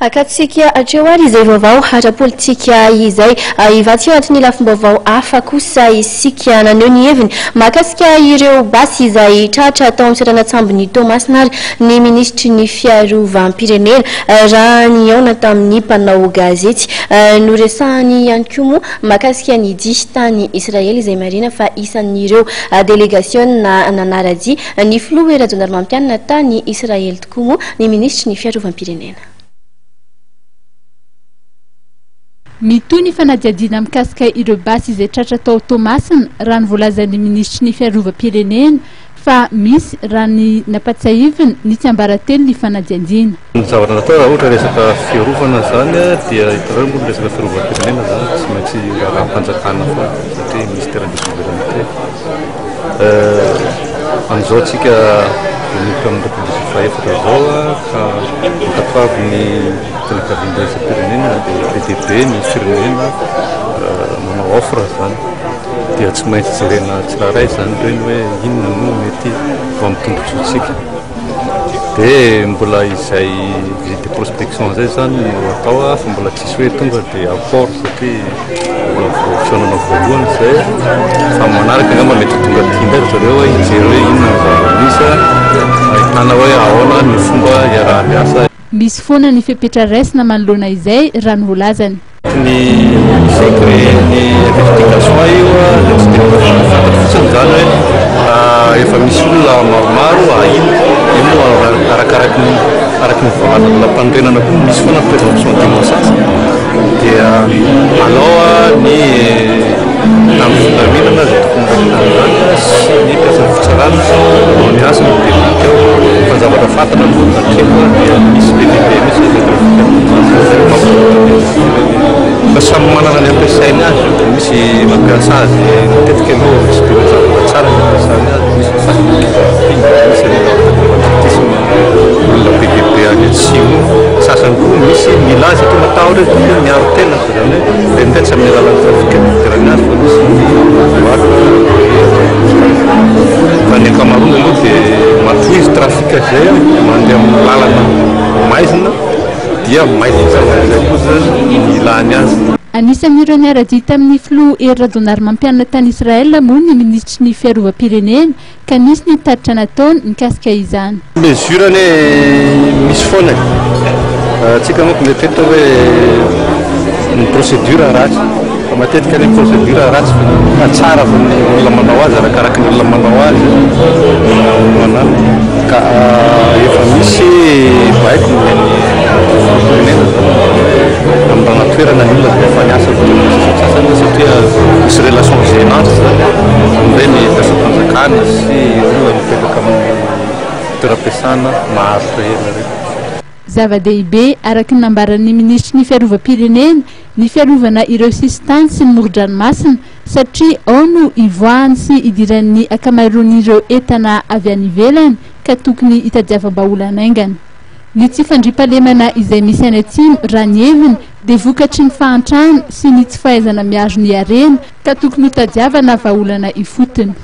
Akatsika hatreo ary izay vaovao ara-politika izay. Hivatsy eo anatin'ny lafim-baovao hafa kosa isika. Naneho ny heviny mahakasika ireo basy izay tratra tao amin'ny seranan-tsambon'i Toamasina ary ny minisitry ny fiarovam-pirenena raha nihaona tamin'ny mpanao gazety. Noresahany ihany koa moa mahakasika ny dia tany Israely izay marihina fa isan'ireo delegasiona nanara-dia ny filoha Hery Rajaonarimampianina tany Israely tokoa moa ny minisitry ny fiarovam-pirenena. Mitohy ny fanadihadiana mikasika ireo basy izay tratra tao Toamasina raha ny voalazan'ny minisitry ny fiarovam-pirenena fa misy raha ny nampatsiahiviny ny tsiambaratelo ny fanadihadiana. Ny zavatra natao raha ohatra resaka fiarovana izany dia hitanareo moa ny resaka fiarovam-pirenena izany tsy maintsy raharaham-panjakana foana satria ministère de souveraineté. Amin'izao tsika manomboka amin'ny Repoblika fahaefatra izao ka ankatoavin'ny fianakaviambe isam-pirenena dia be dia be ny firenena manao offre izany dia tsy maintsy jerena tsirairay izany ireny hoe inona no mety ho amin'ny tombontsoantsika. Dia mbola izay visite de prospection izay izany no atao fa mbola tsisy hoe tonga dia accord satria mbola vao fihaonana voalohany izay fa amin'ny manaraka angamba mety ho tonga aty indray ry zareo hijery hoe inona ny zava-misy ahitana hoe ahoana ny fomba hiaraha-miasa. Misy foana ny fepetra raisina manoloana izay raha ny voalazany. Ny secret ny investigation io dia tsy dia fantatro fotsiny izany hoe efa misy olona maromaro ahiana, io moa arakaraky ny araky ny voalazan'ny lalàmpanorenana koa misy foana ny présomption d'innocence dia alao ny mpitandro filaminana izay tokony mahita an'izany sy ny mpiasan'ny fitsarana no miasa no débuté ao fa ny zavatra fantatra aloha hatreto dia misy be dia be mihitsy ny Fa samy manana ny ampiasainy azy io, misy mampiasa azy matetika aloha tsy dia zavatra tsara ny ampiasany azy, misy ny sasany kidnapping, misy ny banditisme, olona be dia be any atsimo, ny sasany koa misy mila azy satria matahotra izy satria miaro tena, izany hoe indraindray tsy amin'ny alalan'ny trafic no idirany azy fa misy ny varotra fa ny ankamaroany aloha dia matoa izy trafic izay mandeha amin'ny lalana maizina dia maizina tsara amin'izay koa zany ny ilany azy. Anisan'ireo niara-dia tamin'ny filoha Hery Rajaonarimampianina tany Israel moa ny minisitry ny fiarovam-pirenena ka nisy ny tatitra nataony mikasika izany. Mesure anie misy foana e! Tsika manko mieritreritra hoe ny procédure ratsy fa matetika anie procédure ratsy fa tsara fa ny olona manao azy arakaraky ny olona manao azy no manano ka efa misy baiko nomen'ny filoham-pirenena zany hoe hamindrana toerana ny olona zay efa niasa teo sasantsasany satria misy relation gênante zany amin'ireny mpiasam-panjakana sy olona mipetraka amin'ny toeram-piasana maharitra ela ireny. Zava-dehibe, araka ny nambaran'ny minisitry ny Fiarovam-pirenena, ny fiarovana ireo sisintany sy ny moro-dranomasina satria ao no ivoahany sy idiran'ny ankamaroan'ireo entana avy any ivelany ka tokony hitadiavam-bahaolana haingana. Ny tsy fandriampahalemana izay misy any atsimo raha ny heviny dia vokatry ny fahantrana sy ny tsy fahaizana miaro ny harena ka tokony hotadiavana vahaolana ifotony.